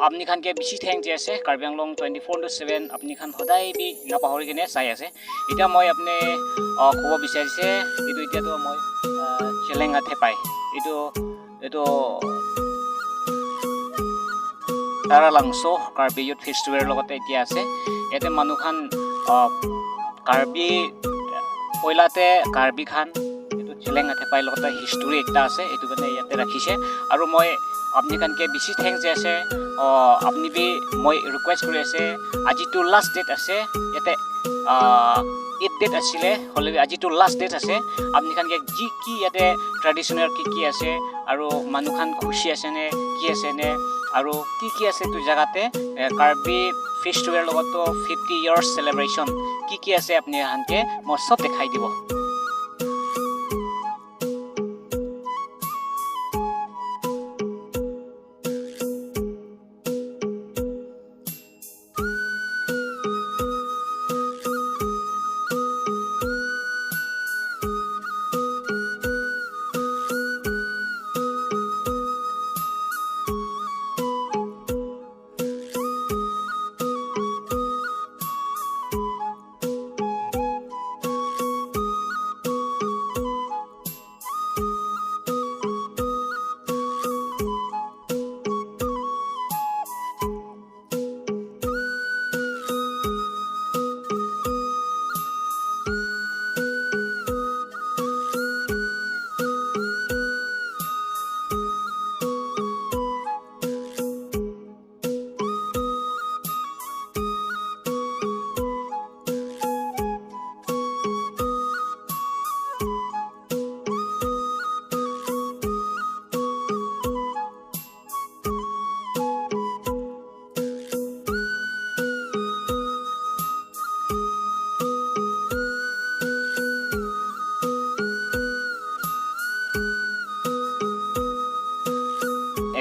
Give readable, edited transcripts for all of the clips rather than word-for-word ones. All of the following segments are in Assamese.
আপুনি খানকে বেছি thank দি আছে। কাৰ্বি আংলং 24x7 আপুনি খান সদায় বি নাপাহৰি কিনে চাই আছে। এতিয়া মই আপুনি ক'ব বিচাৰিছে, এইটো এতিয়াতো মই চেলেঙাতহে পায়। এইটো এইটো তাৰালাংছ' কাৰ্বি ইউথ ফেষ্টিভেলৰ লগতে এতিয়া আছে। ইয়াতে মানুহখান কাৰ্বি পইলাতে কাৰ্বি খান এইটো চেলেঙাতে পাই লগতে হিষ্টৰী একটা আছে, এইটো কাৰণে ইয়াতে ৰাখিছে। আৰু মই আপুনি খানকে বেছি thanks দি আছে। আপুনি বি মই ৰিকুৱেষ্ট কৰি আছে, আজিতো লাষ্ট ডেট আছে। ইয়াতে 8 ডেট আছিলে, হ'লে আজিতো লাষ্ট ডেট আছে। আপুনি খানকে যি কি ইয়াতে ট্ৰেডিশ্যনেল কি কি আছে আৰু মানুহখান খুচি আছেনে কি আছেনে আৰু কি কি আছে এইটো জেগাতে কাৰ্বি ফেষ্টিভেলৰ লগতো 50 ইয়াৰ্ছ চেলিব্ৰেশ্যন কি কি আছে, আপুনি খানকে মই চব দেখাই দিব।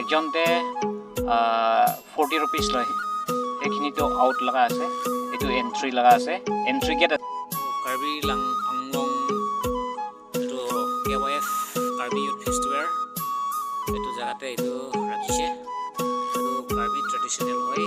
একজনতে 40 ৰুপিজ লয়। সেইখিনিতো আউট লগা আছে, এইটো এণ্ট্ৰি লগা আছে, এণ্ট্ৰি গেট। কাৰ্বি লাং আংলং এইটো কেৱাইএফ কাৰ্বি ইউথ ফেষ্টিভেল এইটো জেগাতে এইটো ৰাখিছে। এইটো কাৰ্বি ট্ৰেডিশ্যনেল হয়।